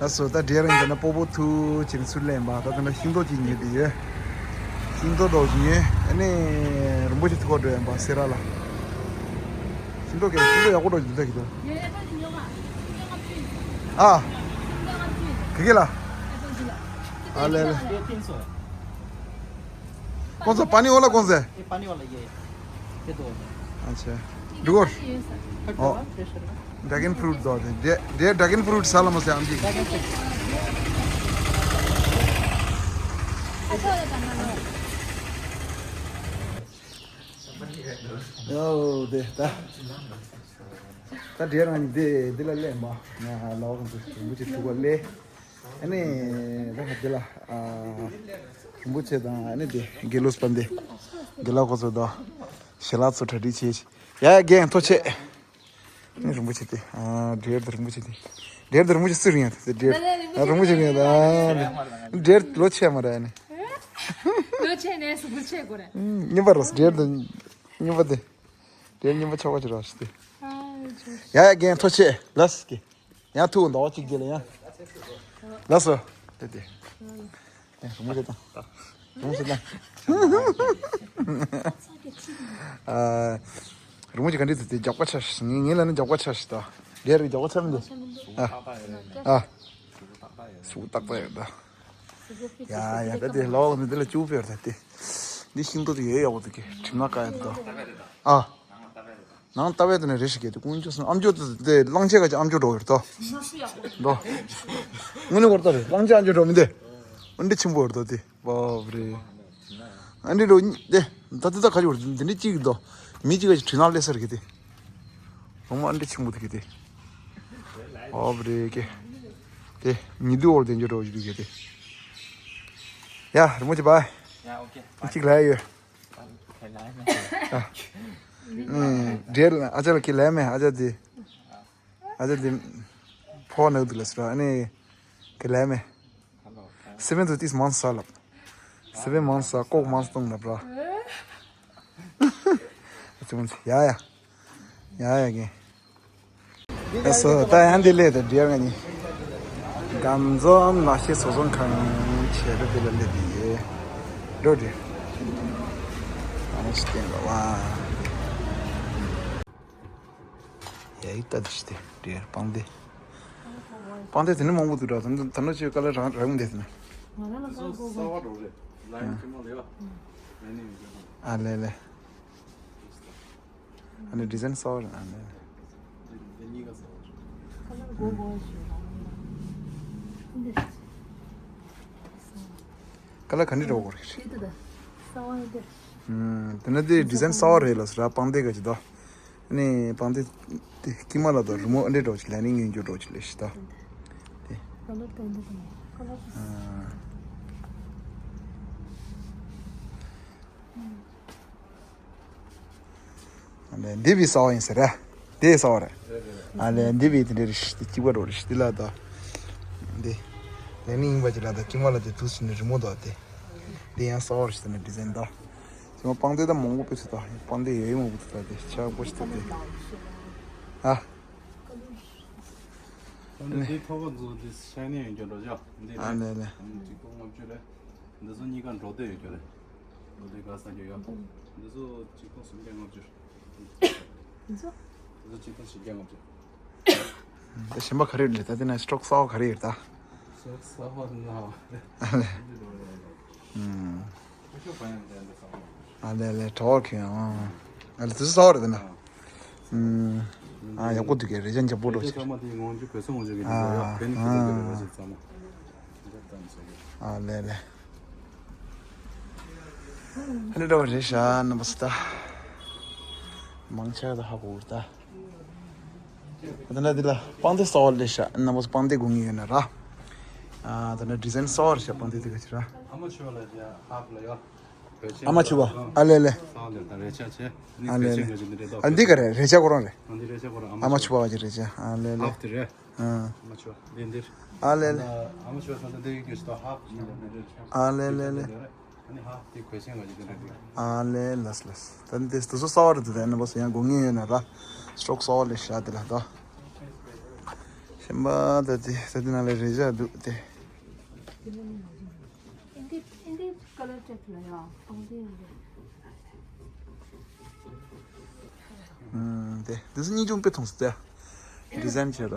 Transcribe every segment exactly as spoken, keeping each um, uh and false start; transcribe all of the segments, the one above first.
ལགས་སོ། ད་འདྲེ་རང་འདི་ན་སྤོ་བོ་ཐུག་ཅིག་ཚུར་ལེན་པ། ད་ད་ན་ཤིང་ཏོག་ཅིག་ཉོས་ཏེ་ཡོད། ཤིང་ཏོག་འདྲ་བོ་ཅིག་ཉོས། ཨ་ནི་རིན་པོ་ཆེ་ཐུག་ག་འགྲོ་ཡིན་པ་སེ་ར་ལ། ཤིང་ཏོག་གི་ཤིང་ཏོག་ཡག་པོ་འདྲ་བོ་ཅིག་འདུག་གི་འདུག་ཨ། ག་གི་ལ། ཨ་ལེ་ལེ། कौन सा पानी वाला कौन सा है? ये पानी वाला, ये, ये दो। अच्छा। डुगोर। ओ। ड्रैगन फ्रूट दो दे। डे, डे ड्रैगन फ्रूट साला मसे आमजी। यो दे ता। ད་འདྲེ་རང་འདི་འདི་ལ་ལེན་པ། ང་ལོག་འདི་རིན་པོ་ཆེ་ཐུག་ག་ལེ། ཨ་ནི་ད་ཧ་འདི་ལ་ཨ་རིན་པོ་ཆེ་དང་ཨ་ནི་འདི་དགེ་ལོ་སྤ་འདི་དགེ་ལོ་ཁོ་ཚོ་དང་ཞལ་ལག་ཚོ་གྲ་སྒྲིག་བྱེད། ཡ་ཡ་རྒན་ཐུགས་རྗེ་ཆེ། ཨ་ནི་རིན་པོ་ཆེ་འདི་ཨ་འདྲེ་འདི་རིན་པོ་ཆེ་འདི་འདྲེ་འདི་རིན་པོ་ཆེ་སུ་རིང་ཡ་འདི་འདྲེ་ཨ་རིན་པོ་ཆེ་རིང་ཡ་ད་འདྲེ་ལོ་ཆེ་མ་རེད་ཨ་ནི། ལོ་ཆེ་ནས་སུ་ཆེ་དགོས་རེད། རྙིང་པ་རེད་འདྲེ་འདི་རྙིང་པ་འདི། དེ་རྙིང་པ་ཆོག་པ་ཅིག་རོགས་ཞུ་དེ། ཡ་ཡ་རྒན་ཐུགས་རྗེ་ཆེ་ལགས་ཀྱི། ཡང་ཐུག་འདོགས་གཅིག་རྗེས་ལ་ཡང་། ལགས་སོ། དེ་དེ། ཡ་རིན་པོ་ཆེ་དང་། རིན་པོ་ཆེ་དང་། ཨ། རིན་པོ་ཆེ་ག་འདྲ་དེ་དེ་རྒྱགས་པ་ཆགས་ཤིག་ངས་ངས་ལ་ནི་རྒྱགས་པ་ཆགས་ཤིག་ད། རྒན་རིགས་རྒྱགས་པ་ཆགས་མི་འདུག་ཨ། ཨ། སུ་ཏག་ཏག་ཡོད་ད། ཡ་ཡ་ད་དེ་ལོག་ནི་དེ་ལ་བཅུག་པའི་ད་དེ། འདི་ཤིང་ཏོག་དེ་ཡོད་ཡག་པོ་འདུག་གི་གྲིབ་ནག་ཀ་ཡ་འདུག་ཨ། ནང་ལྟ་བའི་དེ་ནས་རེ་ཞིག་གི་དེ་ཀུན་སྤྱོད་སོང་ཨམ་ཅོག་དེ་དེ་གླང་ཆེན་ག་ཅིག་ཨམ་ཅོག་འགྲོ་བར་ཏོ། འགྲོ། དངོས་གནས་བར་ཏོ་རེད་གླང་ཆེན་ཨམ་ཅོག་འགྲོ་མི་འདི། འདི་ཆེན་པོ་བར་ཏོ་དེ་བབ་རེད། ཨ་འདི་འགྲོ་དེ་ད་དེ་ད་ག་ཅིག་བར་འདི་འདྲི་གཅིག་འདུག་མི་གཅིག་ག་ཅིག་གྲིབ་ནག་སླེབས་ས་རེད་གི་དེ། རོང་མ་ཨ་འདྲི་ཆེན་པོ་དེ་གི་དེ། བབ་རེད་གི་དེ་ཉི་དུ་འོར་དེ་འཇོག་འགྲོ་བཞིན་འདུག་གི་དེ། ཡ་རི་མོ་ཅི་བ། ཡ་ཨོ་ཁེ། གཅིག་ལ་ཡོད། འབྲེལ་ཨ་ཅག་ལ་ཁྱེད་ལས་མེད་ཨ་ཅག་དེ། ཨ་ཅག་དེ་ཕོ་ནག་དུ་ལ་སྲ་ཨ་ནི་ཁྱེད་ལས་མེད། སེ་བན་དུ་ཏིས་མང་ས་ལབ། སེ་བན་མང་ས་ལྐོག་མང་ས་གཏོང་ལབ་ར། ཨ་ཅག་མང་ས་ཡ་ཡ། ཡ་ཡ་གི། ཨ་སོ་ད་ཡང་འདི་ལས་དང་འབྲེལ་ང་གཉིས། སྒམ་འཛོམས་ལག་ཤེས་བཟོ་ཚོང་ཁང་བྱས་པ་འདི་ལ་སླེབས་ཏེ་ཡོད། འགྲོ་འདི། ཨ་མ་ཞིག་བསྟན་པ་བ། ཡ་ཡིག་ལྟ་འདི་ཞིག་དེ་འབྲེལ་སྤང་སྟེ། སྤང་སྟེ་དེ་ནི་མང་པོ་འདུག་ར་ད་ད་ནོ་ཆེ་ཀ་ལ་རང་རང་འདེད་ན། ང་རང་ལ་ཀ་གོ་གོ། ཨ་ལེ་ལེ། ཨ་ནི་ཌི་ཛའིན་གསར་པ་རེད་ཨ་ནི། ཀ་ལ་ག་འདྲ་འགྲོ་དགོས་རེད། དེ་ན་དེ་ཌི་ཛའིན་གསར་པ་རེད་ལ་སོ་ར་སྤང་སྡེ་ག་ཅི་དོ། ཨ་ནི་སྤང་སྡེ་དེ་དཀྱིལ་མ་ལ་དོ་རི་མོ་ཨ་འདྲ་འགྲོ་ཅིག་ལ་ནི་ངན་རྒྱུ་འགྲོ་ཅིག་ལས་ཤི་དོ། དེ། ཨ་ལས་འདི་བི་སའོ་ཡིན་ཟེར་ར། དེ་སའོ་རེད། ཨ་ལས་འདི་བི་དེ་འདྲ་རེད་ཤི་དེ་གཅིག་པ་འགྲོ་རེད་ཤི་དེ་ལ་ད། འདི། ལས་ནི་ཡིན་པ་ཅི་ལ་ད་དཀྱིལ་མ་ལ་དེ་དུས་སུ་ནི་རི་མོ་དོ་དེ། དེ་ཡང་སའོ་རེད་ཤི་དེ་ནི་ཌི་ཛའིན་དོ། དེ་མ་སྤང་སྡེ་ད་མང་པོ་པེ་སི་དོ་སྤང་སྡེ་ཡོད་ཡོད་མང་པོ་དེ་ད་དེ་ཆག་པོ་ཤི་དོ་དེ། ཨ། ཨ་ནི་འདི་ཐོག་ཁ་འཛུགས་འདི་ཤ་ནི་ཡོད་འགྱོ་འགྲོ་ཅོ། འདི་ཨ་ནི་ནི། གཅིག་སྟོང་ལྔ་བཅུ་རེད། འདི་ཚོ་གཉིས་ཀ་འགྲོ་སྡོད་ཡོད་རྒྱུ་རེད། འགྲོ་སྡོད་ག་ས་རྒྱུ་ཡོད། འདི་ཚོ་གཅིག་སྟོང་སུམ་བརྒྱ་ལྔ་བཅུ། འདི་ཚོ། འདི་ཚོ་གཅིག་སྟོང་བཞི་བརྒྱ་ལྔ་བཅུ། ད་གཞན་པ་ག་རེ་ཡོད་རེད་ད་དེ་ན་སི་ཊོག་གསར་པ་ག་རེ་ཡོད་ད། སི་ཊོག་གསར་པ་ན། ཨ་ལས་ལས་གྲོགས་ཁྱོད་ཨང་། ཨ་ལས་དེ་གསར་པ་རེད་ད་ན། ཨུམ། ཨ་ཡག་པོ་འདུག་གས་རེ་ཅན་འཇམ་པོ་འགྲོ་ཆེ། ཚང་མ་དེ་ངོ་རྒྱུ་བོད་སོང་འཇོག་གི་འདུག་ཡ། ཨ་བོད་ནི་ཁྱི་ཚང་གི་རེ་ཅན་ཚང་མ། ཨ་ལས་ལས། ཧ་ནི་འདྲ་བ་རེད་ཤག་རྣམ་པ་ཚོ་ད། མང་ཆེ་བ་ད་ཧ་གོ་གི་རེད་ད། ད་ན་འདི་ལ་སྤང་སྡེ་གསར་པ་ལས་ཤག་རྣམ་པ་ཚོ་སྤང་སྡེ་དགོས་ངེས་ཡོད་ན་ར། ཨ་ད་ན་ཌི་ཛའིན་གསར་པ་རེད་ཤག་སྤང་སྡེ་དེ་ག་ཅི་ར། ཨ་མ་ཆོས་ལ་ཡ་ཧ་ལ་ཡ། ཨ་མ་ཆུ་བ། ཨ་ལེ་ལེ། ཨ་ལེ་ལེ། ཨ་འདི་ག་རེད་རེ་ཆ་ཁོ་རང་རེད། ཨ་མ་ཆུ་བ་ག་ཅི་རེ་ཆ་ཨ་ལེ་ལེ། ཨ་ལེ་ལེ། ཨ་ལེ་ལེ་ལེ། ཨ་ལེ་ལེ་ལེ། ད་འདི་དེ་ཚོ་གསར་པ་རེད་དེ་ན་བ་སོ་ཡང་དགོས་ངེས་ཡོད་ན་ར། སི་ཊོག་གསར་པ་ལས་ཤ་དེ་ལ་ད། ཤན་པ་ད་དེ་ད་དེ་ནང་ལ་རེ་བཞག་འདུག་དེ། ཨིན་དི་ཨིན་དི་ཀ་ལར་ཅེག་ལ་ཡ་ཨང་དེ་ཡིན་ཨུམ། དེ་དེ་སུ་སྙིང་རྗེ་དཔེ་མཐོང་སོང་དེ། ཌི་ཛའིན་བྱས་ལ་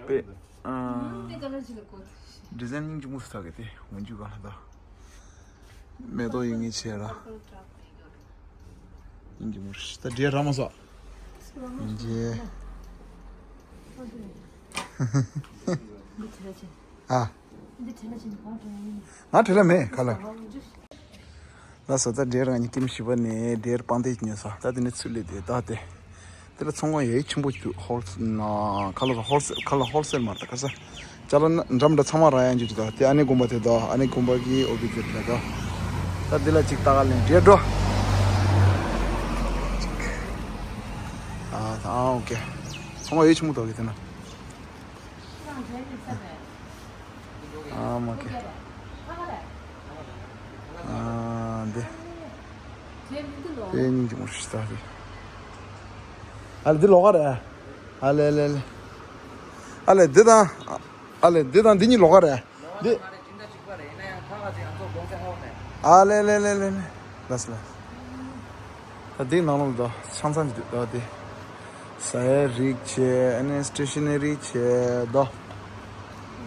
དཔེ། ཨ། ཨིན་དི་ཀ་ལར་ཅེག་ལ་གོ། ཌི་ཛའིན་སྙིང་རྗེ་མོ་སུ་ཐག་གི་དེ་འོན་རྒྱུ་གང་ལ་ད། མེ་ཏོག་ཡིན་ངེས་བྱས་ལ། ཡིན་གྱི་མོ་རེད་ད་འདྲེ་ར་མ་སོགས། ཡིན་གྱི། ཨ། ང་བྲེལ་ལ་མེད་ག་ལ། ལ་སོ་ད་འདྲེ་རང་ཉིད་ཀྱིམ་ཞི་བ་ནས་འདྲེར་པང་གདན་ཉོས་སོ་ད་དེ་ནས་ཚུར་སླེབས་ཏེ་ད་དེ། དེ་ལ་ཚོང་ཁང་ཡ་ཡི་ཆེན་པོ་ཞིག་འདུག་ཧོལ་ན་ཁ་ལོ་ཧོལ་སེལ་ཁ་ལོ་ཧོལ་སེལ་མ་རེད་ད་ཁ་ས། ཅ་ལ་ན་འགྲམ་འདྲ་ཚང་མ་རག་ཡ་འཇུ་ཅི་ད་དེ་ཨ་ནེ་དགོན་པ་དེ་ད་ཨ་ནེ་དགོན་པ་གི་ཨོ་བི་དེ་རེད་ད། ད་དེ་ལ་ཅིག་ལྟ་ག་ལེན་རེད་འགྲོ། ཨ་ད་ཨ་ཨོ་ཀེ། ཚོང་ཁང་ཡ་ཡི་ཆེན་པོ་འདུག་གི་དེ་ན། ཨ་མ་ཀེ། ཨ་འདི། དེ་སྙིང་རྗེ་མོ་ཞིག་ད་རེད། ཨ་ལེ་འདི་ལོགས་ཀ་རེད། ཨ་ལེ་ལེ་ལེ། ཨ་ལེ་འདི་དང་། ཨ་ལེ་འདི་དང་འདི་གཉིས་ལོགས་ཀ་རེད། འདི། ཨ་ལེ་ལེ་ལེ་ལེ་ལེ། ལགས་ལགས། ད་འདི་ནང་ལོགས་ལ་ཆང་ཚང་གི་འདུག་ད་དེ། ཟ་ཡའི་རིགས་བྱས་ཨ་ནི་སི་ཊེ་ཤ་ནེ་རི་བྱས་ད།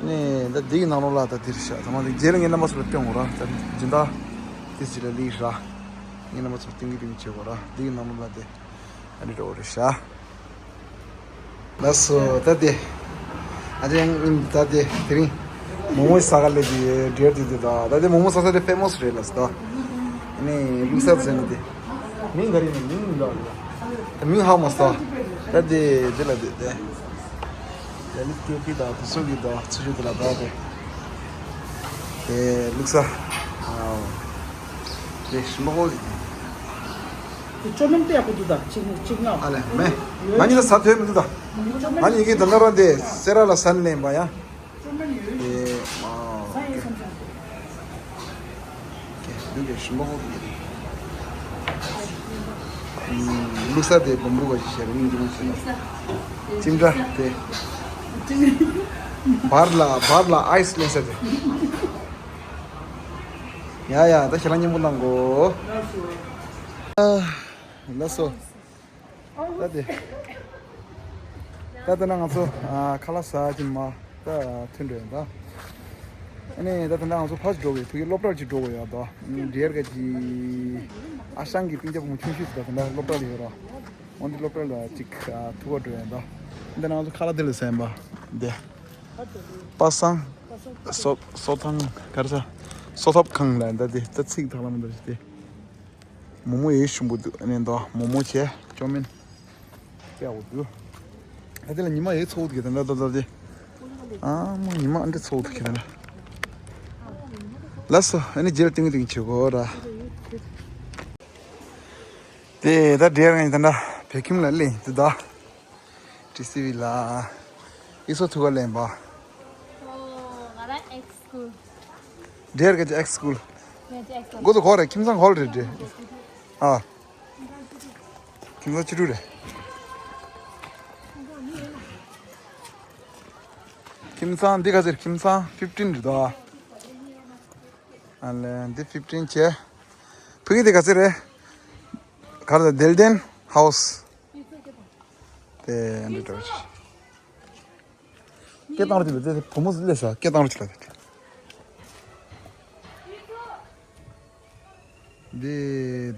ནས་ད་འདི་གི་ནང་ལོགས་ལ་ད་འདིར་བཞག་ད་མ་འདི་རྗེས་ལ་ངའི་རྣམ་པ་ཚོ་ལ་སྟོན་དགོས་ར་ད་སྦྱིན་བདག་དེ་ཅི་ལ་ལིག་ར། ངའི་རྣམ་པ་ཚོ་ལ་སྟོན་གི་སྟོན་གི་བྱེད་དགོས་ར་འདི་གི་ནང་ལོགས་ལ་དེ་ཨ་ནི་འགྲོ་རེད་ཤག་ལགས་སོ་ད་དེ། ཨ་ཅེ་ད་དེ་དེ་རིང་མོག་མོག་ཟ་ག་ལེ་དེ་འབྲེལ་དེ་དེ་ད་ད་དེ་མོག་མོག་ཟ་ས་དེ་ཕེ་མོ་སི་རེད་ལགས་སོ་ད། ཨ་ནི་ལུག་ཟ་ཟེར་ནི་དེ། མིང་ག་རེ་ནི་མིང་མི་འདུག་ཨ་ལགས། ད་མིང་ཧ་མ་སོ། ད་དེ་དེ་ལ་དེ་དེ། ཡ་ནི་ཀྱོ་ཀི་དང་དེ་ཚོ་གི་དང་ཚུ་ཞུ་དེ་ལ་དགའ་དེ། དེ་ལུག་ས། ཨའོ། དེ་ཞིམ་པོ་ཞིག་དེ་ཅོ་མིན་དཔེ་ཡག་པོ་འདུག་ད་ཅིག་ཅིག་ན། ཨ་ལེ་མེ། ང་གཉིས་ལ་ཟ་ཐོས་མི་འདུག་ད། ང་གཉིས་ཀྱི་དོན་དག་རང་དེ་སེ་ར་ལ་ཟ་ནས་ལེན་པ་ཡ། ཅོ་མིན་ཡོད། དེ་ཨའོ། ཟ་ཡོད་བསམ་སོང་། ལུག་གི་ཞིམ་པོ་ཧོ་གི། ལུག་ས་དེ་སྦོམ་རུ་བ་ཞིག་བྱས་རུང་འདུག་ཟེར་ན། ལྕིམ་དྲ་དེ། བར་ལ་བར་ལ་ཨའི་སི་ལེན་ས་དེ། ཡ་ཡ་ད་ཞལ་ལག་མཉེས་པོ་གནང་གོ། ལགས་སོ། ད་དེ། ད་ལྟ་ན་ང་ཚོ་ཨ་ཁ་ལག་ཟ་གི་མ་ད་ཐོན་འགྲོ་ཡིན་ད། ཨ་ནི་ད་ལྟ་ན་ང་ཚོ་ཕར་འགྲོ་གི་ཕ་གི་སློབ་གྲྭར་ཅིག་འགྲོ་དགོས་ཡོད་ད། ཨ་ནི་འདྲེར་ག་ཅི་ཨ་ཞང་གི་སྤུན་ཀྱག་བུ་མོ་ཆུང་ཤོས་ཅིག་ད་ལྟ་ན་སློབ་གྲྭ་ལ་ཡོད་ར། འོན་ཏེ་སློབ་གྲྭ་ལ་ཅིག་ཨ་ཐུག་ག་འགྲོ་ཡིན་ད། ད་ལྟ་ན་ང་ཚོ་ཁ་ལག་དེ་ལ་ཟ་ཡིན་པ། དེ། པ་སངས། སོ་སོ་ཐང་ག་རེ་ཟ། སོ་ཐབ་ཁང་ལ་ད་དེ་ད་ཚིག་ཐག་ལ་མ་འདར་ཞིག་དེ། མོག་མོག་ཡེ་ཞིམ་པོ་འདུག་ཨ་ནི་ད་མོག་མོག་བྱས་ཅོ་མིན། དཔེ་ཡག་པོ་འདུག་ཨ་དེ་ལ་ཉི་མ་ཡེ་ཚོགས་འདུག་གི་ད་ད་ད་ད་དེ། ཨ་མོ་ཉི་མ་ཨ་འདྲ་ཚོགས་འདུག་གི་ད་ད། ལགས་སོ་ཨ་ནི་རྗེས་ལ་ཏིང་ཏིང་བྱེད་དགོས་ར། དེ་ད་འདྲེ་རང་ཡིན་ད་འདྲ་བེ་ཁྱིམ་ལ་སླེབས་ཡིན་དེ་ད། ཏི་སི་ཝི་ལ། ཨི་སོ་ཐུག་ག་ལེན་པ། ཨོ། ང་རང་ཨེག་སི་སྐུལ། འདྲེར་ག་ཅི་ཨེག་སི་སྐུལ། ང་ཅི་ཨེག་སི་སྐུལ། གོ་ཚོ་གོ་རེ་ཁྱིམ་ཚང་གོ་རེ་འདྲེ། ཨ། ཁྱིམ་ཚང་བཅུ་དྲུག་རེད། ཁྱིམ་ཚང་འདི་ག་ཚོད་ཁྱིམ་ཚང་ཕིབ་ཊིན་རེད་དོ། ཨ་ལེ་འདི་ཕིབ་ཊིན་བྱས། ཕ་གི་འདི་ག་ཚོད་རེད། ག་རེ་ཟེར་དེལ་ལྡན་ཧའུ་སི། དེ་འདི་འདྲ་བྱས། སྐད་བཏང་རོགས་བྱེད་ལ་དེ་བུ་མོ་སླེབས་ཤག་སྐད་བཏང་རོགས་བྱེད་ལ་དེ། དེ་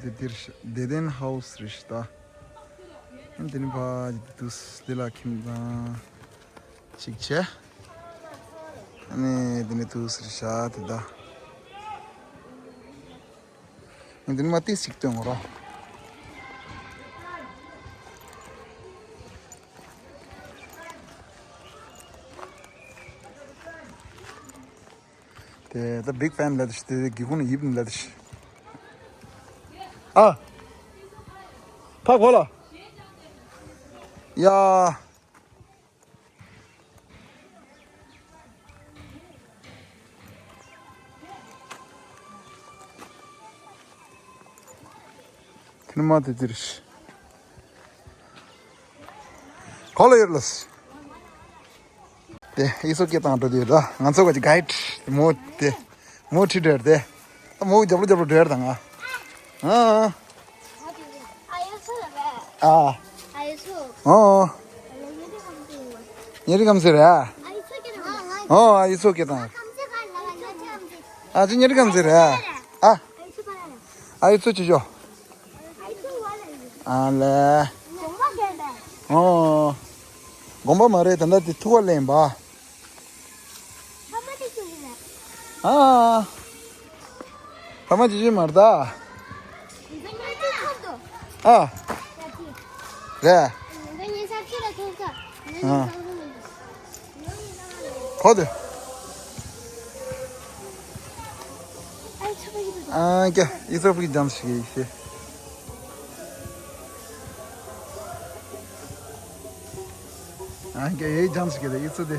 དེ་དེར་ཤ་བདེ་ལྡན་ཧའུ་སི་རེད་ཤག་ད། དེ་ནི་ཕ་དེ་དུས་དེ་ལ་ཁྱིམ་ཚང་གཅིག་བྱས། ཨ་ནི་དེ་ནི་དུས་རེད་ཤག་དེ་ད། འདི་ནི་མ་ཏིས་ཅིག་སྟོན་དགོས་ར། དེ་ད་བིག་ཕན་ལ་དེ་ཤི་དེ་སྒེའུ་ཁུང་ནས་ཡིབ་ནས་ལ་དེ་ཤི། ཨ། ཕ་གོ་ལ། ཡ། ཁྱིམ་མ་དེ་དེར་ཤི། ག་ལ་ཡོད་ལ་སི། དེ་ཨི་སོ་སྐད་བཏང་འགྲོ་དུས་ད་ང་ཚོ་ག་ཅིག་གའིཌ་མོ་དེ་མོ་ཁྲིད་འགྲོ་དེ། ད་མོ་རྒྱབ་ལོ་རྒྱབ་ལོ་འགྲོ་ཡར་དང་ང་། ཨ། ཨ། ཨ། ཨོ། ཉེ་རི་ཀམ་སི་རེད། ཨོ། ཨ་ཨི་སོ་སྐད་བཏང་། ཨ་ཅི་ཉེ་རི་ཀམ་སི་རེད། ཨ། ཨ་ཨི་སོ་ཅི་ཞོ། ཨ་ལེ། ཨོ། དགོན་པ་མ་རེད་ད་ལྟ་དེ་ཐུག་པ་ལེན་པ། ཨ། ཕ་མ་ཅི་ཞིག་མ་རེད་ད། ཨ། རེད། ཨ། གོ་དེ། ཨ་ཀྱ་ཨི་ཚོ་ཕུག་ཇམ་ཞིག་ཡེ་ཤེས། ཨ་ཀྱ་ཡེ་ཇམ་ཞིག་ཡེ་ཨི་ཚོ་དེ།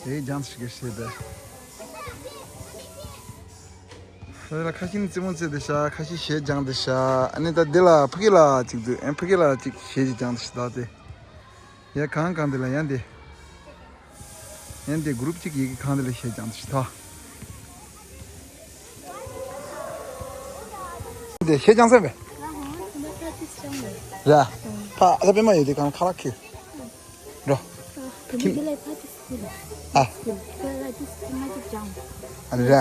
དེའི་ལྗང་ཞིག་གི་ཤེས་དེ། ལ་ཁ་ཤས་ནི་རྩེད་མོ་རྩེ་དེ་ཤ། ཁ་ཤས་གཞས་སྦྱང་དེ་ཤ། ཨ་ནི་ད་འདི་ལ་ཕ་གི་ལ་ཅིག་འདུག་ཨ་ཕ་གི་ལ་ཅིག་གཞས་ཅིག་སྦྱང་དེ་ཤ་ད་དེ། ཡ་གང་གང་དེ་ལ་ཡང་དེ། ཡང་དེ་གུ་རུབ་ཅིག་ཡི་གེ་གང་དེ་ལ་གཞས་སྦྱང་དེ་ཤ་ད། དེ་གཞས་སྦྱང་སེམས་པས། ར། ཕ་ཨ་ད་པེ་མ་ཡོད་དེ་གང་ཁ་ལག་ཁྱེར། འགྲོ། ཁྱིམ། ཨ། ཨ་རེ་ར།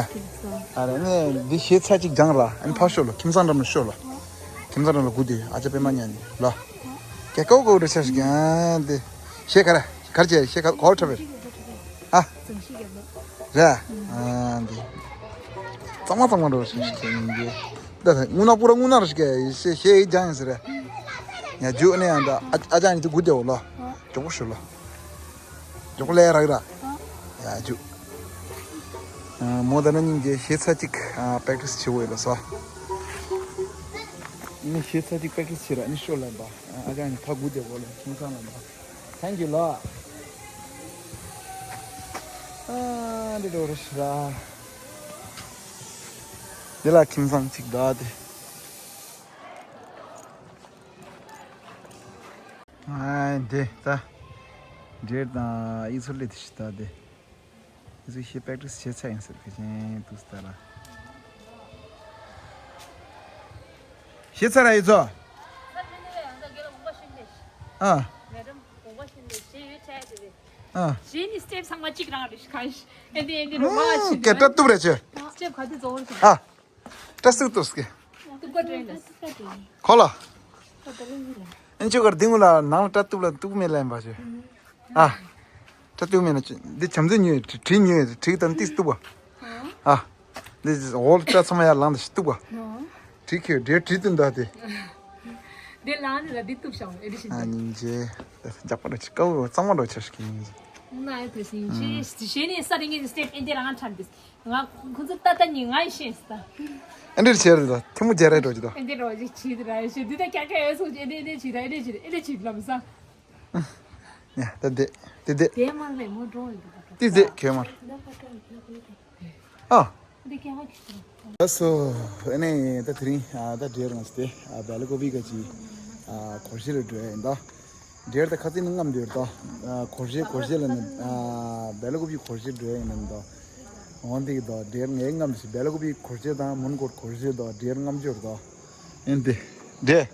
ཨ་རེ་ནས་འདི་ཞེ་ཚ་གཅིག་སྦྱང་ར། ཨ་ནི་ཕར་ཤོག་ལ་ཁྱིམ་ཚང་འགྲམ་ལ་ཤོག་ལ། ཁྱིམ་ཚང་འགྲམ་ལ་སྒུག་དུས་ཨ་ཅག་པད་མ་ཉལ་ནས་ལ། ཀྱ་ཀའོ་ཀའོ་འདྲ་ཆ་ཞིག་ཨ་འདི། ཞེ་ག་ར་གར་བྱས་ཞེ་ག་གོ་ཁྲབ་རེད། ཨ། ར། ཨ་འདི། གཙང་མ་གཙང་མ་འགྲོ་ཞིག་ཞིག་ཡིན་གྱི། ད་དངུལ་ནག་པུ་ར་དངུལ་ནག་ར་ཞིག་ཞེ་ཞེ་ཡི་སྦྱང་ཡིན་ཟེར་ར། ཡ་རྒྱུ་ནས་ཡང་ད་ཨ་ཅག་ཉིད་དུ་སྒུག་དེ་འོ་ལ། མགྱོགས་པོ་ཞུ་ལ། མགྱོགས་པོ་ལས་རག་ར། ཡ་ཇུ། མོ་ད་ན་སྙིང་རྗེ་ཞེ་ཚ་གཅིག་པེག་ཊི་སི་བྱེད་འོས་ལ་སོ། ནི་ཞེ་ཚ་གཅིག་པེག་ཊི་སི་བྱེད་ར་ནི་ཤོ་ལ་འབའ། ཨ་ཅག་ནི་ཕ་དགུ་དེ་གོ་ལ་ཁྱིམ་ཚང་ལ་འབའ། ཐེང་ཀྱུ་ལ། ཨ་འདི་འགྲོ་ར་ཤི་ར། འདི་ལ་ཁྱིམ་ཚང་གཅིག་ད་དེ། ཨ་འདི་ད། འདྲེར་དང་ཨི་ཚུར་ལས་དེ་ཤི་ད་དེ། ཨི་ཚུར་ཤི་པེག་ཊི་སི་བྱེད་ཚར་ཡིན་ཟེར་གི་ཅན་དུ་སྟ་ར། ཤི་ཚར་ར་ཨི་ཚོ། ཨ། ཨ། ཞེས་ནི་སྟེབ་ཚང་མ་གཅིག་རང་རེད་ཁ་ཤས་ཨེ་འདི་ཨེ་འདི་རུ་མ་ཕྱིན་སྐད་སྒྲ་གཏུབ་རེ་ཆེ། སྟེབ་ག་དུས་རྫོགས་རེད། ཨ། སྐྲ་སུག་ཏོ་སྐེ། ཏུ་ཀ་ཏྲེན་ལ། ཁོ་ལ། ཨན་ཅོ་གར་དིང་ལ་ནང་སྐྲ་གཏུབ་ལ་གཏུབ་མེད་ལན་པ་ཆེ། ཨ། སྐྲ་གཏུབ་མེད་ན་འདི་བྱམས་བརྩེ་ཉོས་གྲི་ཉོས་གྲི་དང་ཏིས་གཏུབ་པ། ཨ། འདི་འོལ་སྐྲ་ཚང་མ་ཡར་ལངས་ཏེ་ཞིག་གཏུབ་པ། གྲི་ཁྱོད་འདྲེ་གྲི་དུ་འདའ་སྟེ། འདི་ལངས་ནས་ལ་འདི་གཏུབ་བཞག་ཨེ་འདི་ཞིག་ཨ་འདི་སྙིང་རྗེ། རྒྱག་པ་འདྲ་ཅིག་དཀའ་བོ་གཙང་མ་འདྲ་ཆ་ཞིག་གི་སྙིང་རྗེ། ང་ཡོད་དུ་ཞིང་ཆེ་ཞེ་ནས་ས་རིང་ངེ་སྟེབ་ཨེ་འདི་རང་ཁྲམ་འདི། ང་ཁོ་ཚོ་ཏ་ཏ་ཉི་ང་ཤེས་ས། ཨེ་འདྲ་བྱས་རེད་ད་ཐུ་མོ་རྒྱ་རེད་འགྲོ་ཅི་ད། ཨེ་འདི་རོ་ཅི་ཆི་དེ་ར་ཤེས་འདི་ད་ཀྱ་ཀྱ་ཨེ་སོ་ཅི་ཨེ་འདི་ཨེ་འདི་ཆི་ད་ཨེ་འདི་ཆི་ཨེ་འདི་ཆི་ལམ་ས། ཉ་ད་འདི་འདི་འདི། དེ་མ་རེད་མོ་འགྲོ་ཡོད་ད། འདི་འདི་ཁྱོད་མར། ཨ། འདི་ཀྱ་ཀྱ་ཁྱི་ད། ལགས་སོ། ཨ་ནི་ད་དེ་རིང་ཨ་ད་འབྲེལ་ང་སྟེ་ཨ་བལ་ཀོ་བི་ག་ཅི་ཨ་གོར་ཤི་རེ་འགྲོ་ཡ་ཡིན་ད། འབྲེལ་ད་ཁ་ཚིག་ནི་རྔམ་འདོད་ད། གོར་ཤི་གོར་ཤི་ལ་ནི་ཨ་བལ་ཀོ་བི་གོར་ཤི་འགྲོ་ཡ་ཡིན་ནམ་ད། འོན་ཏེ་ད་འབྲེལ་ངའི་རྔམ་ཞིག་བལ་ཀོ་བི་གོར་ཤི་དང་མོན་གོར་གོར་ཤི་ད་འབྲེལ་རྔམ་འབྱོར་ད། ཡིན་ཏེ། འབྲེལ།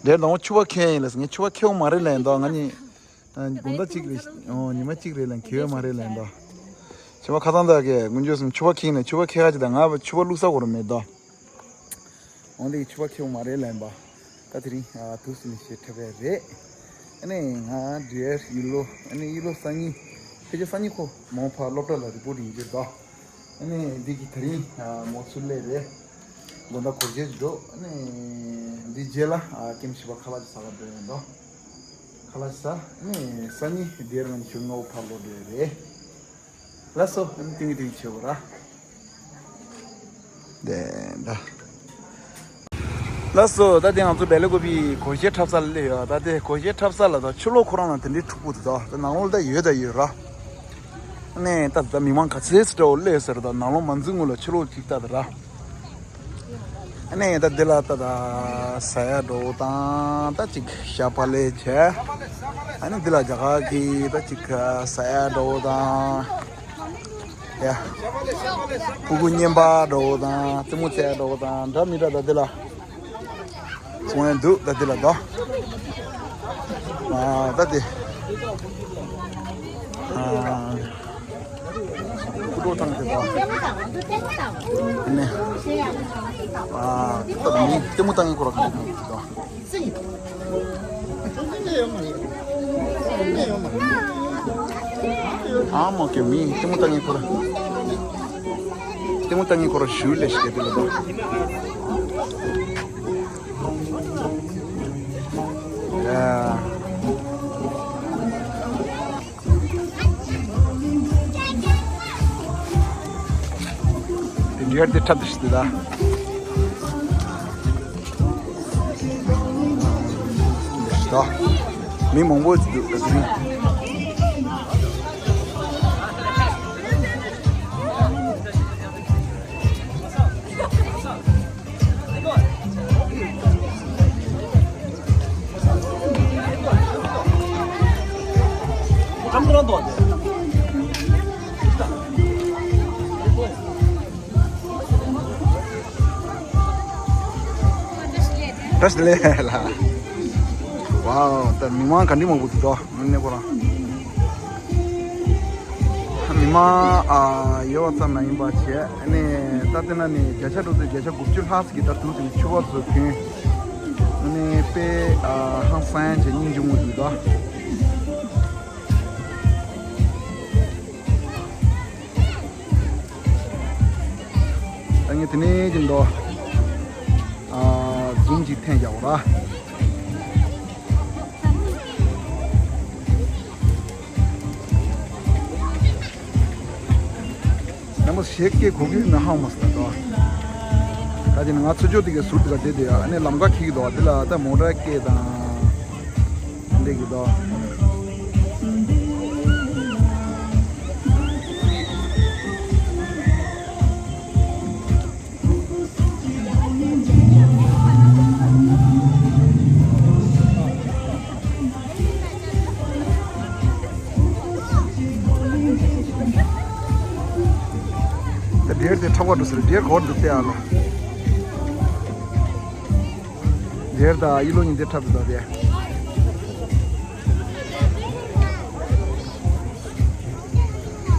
འབྲེལ་ད་འོ་ཕྱུ་པ་ཁྱེད་ཡིན་ལ་ངས་ཕྱུ་པ་ཁྱེད་འོ་མ་རེད་ལན་ད་ང་ནི། དགོང་དག་གཅིག་རེད། ཨོ་ཉི་མ་གཅིག་རེད་ལ་ཁེ་བ་མ་རེད་ལན་ད། ཕྱུ་པ་ཁ་ཐང་དག་གི་དཀོན་མཆོག་གསུམ་ཕྱུ་པ་ཁེངས་ནས་ཕྱུ་པ་ཁེ་ག་ཅིག་དང་ང་ཕྱུ་པ་བླུགས་ས་གོ་ར་མེད་ད། འོན་ཏེ་ཕྱུ་པ་ཁེ་བ་མ་རེད་ལན་པ། ད་དེ་རིང་དུས་སུ་ནི་ཞེ་ཁྲ་བས་རེད། ཨ་ནི་ང་འདིར་ཡིད་ལོ་ཨ་ནི་ཡིད་ལོ་སང་ཉིན་ཕལ་ཆེར་སང་ཉིན་ཁོ་མོ་ཕ་སློབ་གྲྭ་ལ་རི་པོ་ཊི་ཡིན་གྱི་ད། ཨ་ནི་འདི་གི་དེ་རིང་མོ་ཚུར་སླེབས་རེད། དགོང་དག་གོར་ཇེ་འགྲོ། ཨ་ནི་འདི་རྗེས་ལ་ཨ་ཀེམ་ཞིག་པ་ཁ་ལག་ཅིག་ཟ་ག་འགྲོ་ཡོང་དོ། ཁ་ལག་ཟ། ཨ་ནི་སང་ཉིན་འདིར་ང་ཚོ་ཞོགས་སྔ་པོ་ཕར་ལོག་འགྲོ་ཡ་རེད། ལགས་སོ། ཨ་ནི་ཏིང་ཏིང་བྱེད་དགོས་ར། དེ་འདྲ། ལགས་སོ། ད་དེ་ང་ཚོ་བལ་ཀོ་པི་གོར་ཇེ་འཁྲབ་ས་ལ་སླེབས་ཡོད། ད་དེ་གོར་ཇེ་འཁྲབ་ས་ལ་ད་ཕྱི་ལོགས་ཁོ་རང་ལ་དེ་འདྲའི་འཁྲུག་པོ་དེ་ད་ད་ནང་ལོགས་ད་ཡོད་ད་ཡོད་ར། ཨ་ ནས་ད་ད་མི་མང་ག་ཚད་འདྲ་བོ་སླེབས་ཟེར། ད་ནང་ལོགས་མ་འཛུལ་སྔོན་ལ་ཕྱི་ལོགས་ཅིག་ལྟ་ད་ར། ཨ་ནས་ད་འདི་ལ་ད་ད་ཟ་ཡ་འདྲ་བོ་དང་ད་ཅིག་ཞབས་པ་ལས་བྱས། ཨ་ནས་འདི་ལ་རྒྱ་གར་གྱི་ད་ཅིག་ཟ་ཡ་འདྲ་བོ་དང་། ཡ། ཕྲུ་གུ་བརྙན་པར་འདྲ་བོ་དང་རྩེད་མོ་རྩེ་ཡ་འདྲ་བོ་དང་འདྲ་མི་འདྲ་ད་འདི་ལ། ཚོང་ཡང་འདུག་ད་འདི་ལ་ད། ཨ་ད་འདི། ཨ་ཀུ་ཀྲོ་ཐང་དེ་ད། ཨ་ནི། ཨ་ད་མི་ལྟད་མོ་བཏང་ཡིན་ཁོ་ར་གང་དེ་ད། ཨ་མ་ཀེ་མི་ལྟད་མོ་བཏང་ཡིན་ཁོ་ར། ལྟད་མོ་བཏང་ཡིན་ཁོ་ར་ཞུ་ལས་ཤིག་དེ་ལ་ད། ཡ། དེ་འདྲ་དེ་འཁྲབ་དེ་ཞིག་དེ་ད། ད། མི་མང་པོ་ཞིག་འདུག་ད་དེ་རིང་། བཀྲ་ཤིས་བདེ་ལེགས་ལ། ཝའོ། ད་མི་མང་ག་འདྲ་མང་པོ་འདུག་དོ། དངོས་གནས་ཁོ་རང་། མི་མང་ཨ་ཡོད་ཙམ་མ་ཡིན་པ་བྱས། ཨ་ནི་ད་ལྟ་ན་ནི་བརྒྱ་ཆ་འགྲོ་དུས་བརྒྱ་ཆ་དགུ་བཅུ་ལྷག་ཙམ་གྱིས་ད་དུང་དེ་ནི་ཕྱུ་པ་ཚོ་གྱོན། ཨ་ནི་དཔེ་ཨ་ཧང་སང་བྱས་སྙིང་རྗེ་མོ་འདུག་ད། ད་ངས་དེ་ནས་ཀྱི་མདོ། ཨ་འཛུམ་གཅིག་འཐེན་རྒྱག་གོ་ར། རྣམ་པ་ཞེ་སྐད་གོ་གི་ན་ཧང་མ་སྟ་དོ། ད་དེ་ནི་ང་ཚོ་ཅོ་དེ་གའི་ཟུར་དེ་ག་བསྡད་དེ། ཨ་ནི་ལམ་ཁ་འཁེལ་གི་འདུག་དེ་ལ་ད་མོ་ཊ་སྐད་དང་། འདི་གི་དོ། ད་འདིར་དེ་འཁྲབ་པ་འགྲོ་ཟེར། འདིར་གོ་འདུག་སྟེ་ཨ་ལ། འདིར་ད་ཡིད་ལོ་ཉིན་དེ་འཁྲབ་འདུག་སྟེ།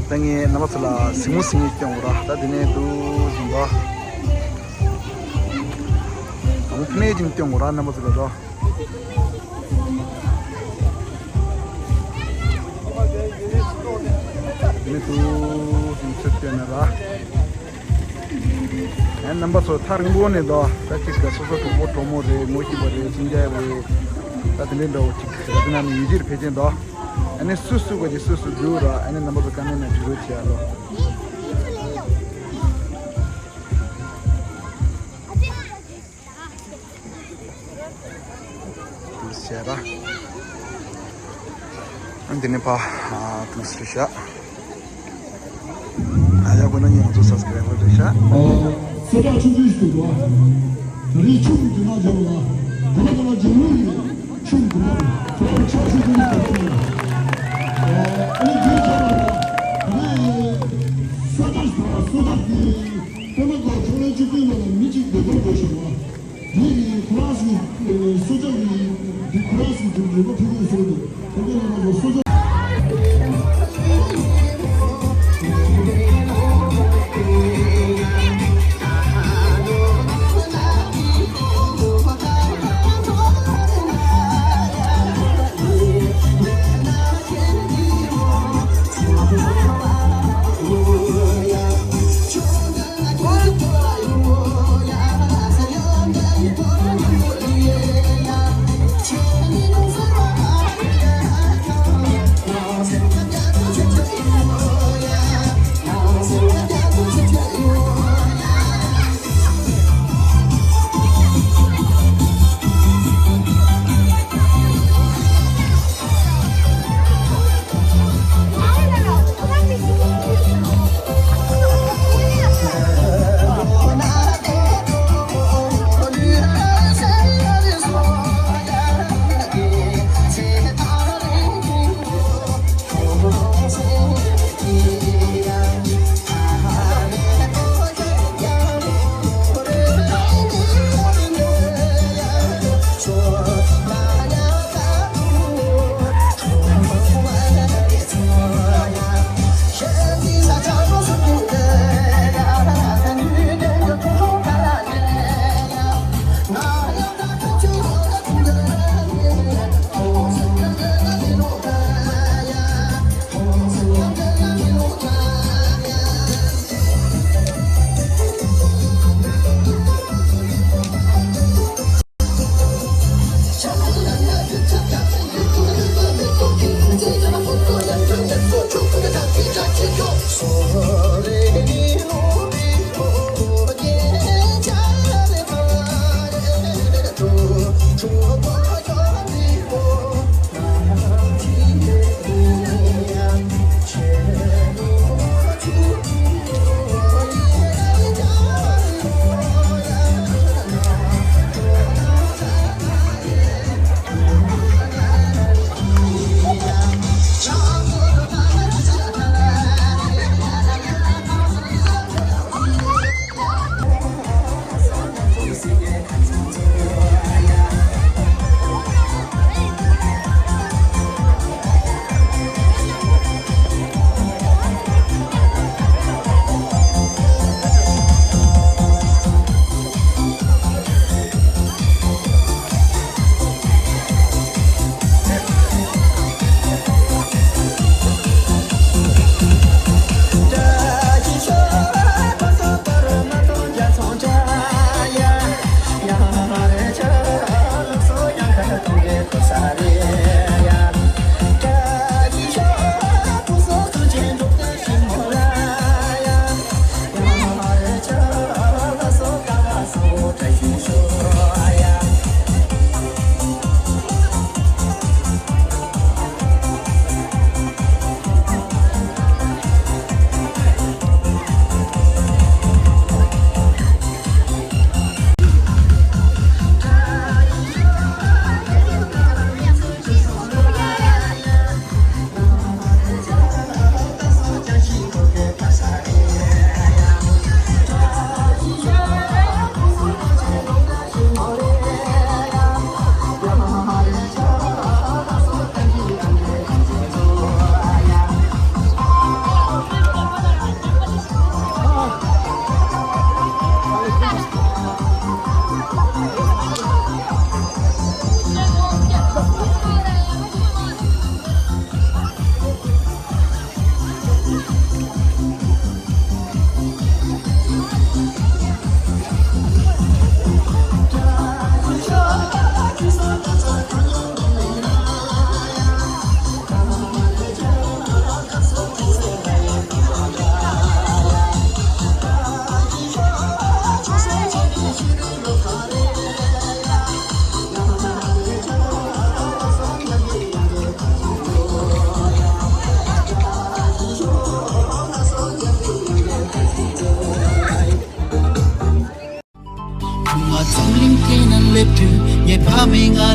ད་ངས་རྣམ་པ་ཚོ་ལ་གཟིགས་མོ་གཟིགས་ངེས་སྟོན་གོ་ར། ད་དེ་ནས་འདུག་བཞིན་པ། ད་མོ་ཕི་ནས་ཅིང་སྟོན་གོ་ར་རྣམ་པ་ཚོ་ལ་རོ། དེ་ནས་འདུག་བཞིན་ཚུར་སྟོན་ན་ར། ཨེ་རྣམ་པ་ཚོ་ཐག་རིང་པོ་ནས་དོ། ད་ཅིག་ག་སོ་སོ་གྲོགས་པོ་གྲོགས་མོ་རེད། ངོ་ཤེས་པ་རེད། སུན་ཅཱ་རེད། ད་དེ་འདྲའི་འདྲ་བོ་ཅིག་ར། དེ་ན་ནི་ཡུལ་གྱར་ཕེབས་ཀྱིན་དོ། ཨ་ནི་སུ་སུ་ག་ཅིག་སུ་སུ་འདུག་ར། ཨ་ནི་རྣམ་པ་ཚོ་ཀ་མེན་ན་བྲི་རོགས་བྱེད་ཨ་ལོ། བྱས་ར། ཨ་འདི་ནི་ཕ་ཨ་ཐུགས་སུ་ཤ། ཨ་ཡ་ཁོ་ན་ཉིན་ང་ཚོ་སབ་སི་ཀ་རའིབ་རེད་ཤ། སོ་ཏ་ཆུང་ཆུང་ཞིག་འདུག་ར། ད་རེས་ཆུང་གི་ན་འཇོག་ལ། དེ་ལ་དེ་ལ་འཇོག་ལུགས་ཡིན། ཆུང་གི་ན་ཁོ་ལ་ཆ་ཆུང་ཆུང་ཞིག་འདུག་ཨ་ནི་དེ་ཆ་ལ་ད་རེས་སོ་ཏ་ཞིག་འདུག་ར། སོ་ཏ་དེ་དེ་ན་ག་ཆུང་ལ་ཆུང་ཆུང་ལ་མི་གཅིག་བདེ་པོ་འགྲོ་ཞིག་ར། འདི་ནི་ཁོ་རང་ཚོའི་སྲོག་ཆགས་ཀྱི་འདི་ཁོ་རང་ཚོའི་འདི་རིག་པ་ཕུལ་དགོས་ཟེར་འདུག་ཁོ་ཚོ་ང་རང་ཚོ་སྲོག་ཆགས།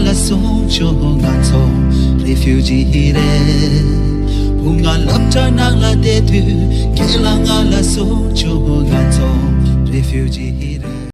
ལ་སོང་ཆོག་ང་ཚོ་རེ་ཕིའུ་ཇི་རེད། བུ་ང་སློབ་གྲྭ་ནང་ལ་བསྡད་དུས་ཁྱེད་ལ་ང་ལ་སོང་ཆོག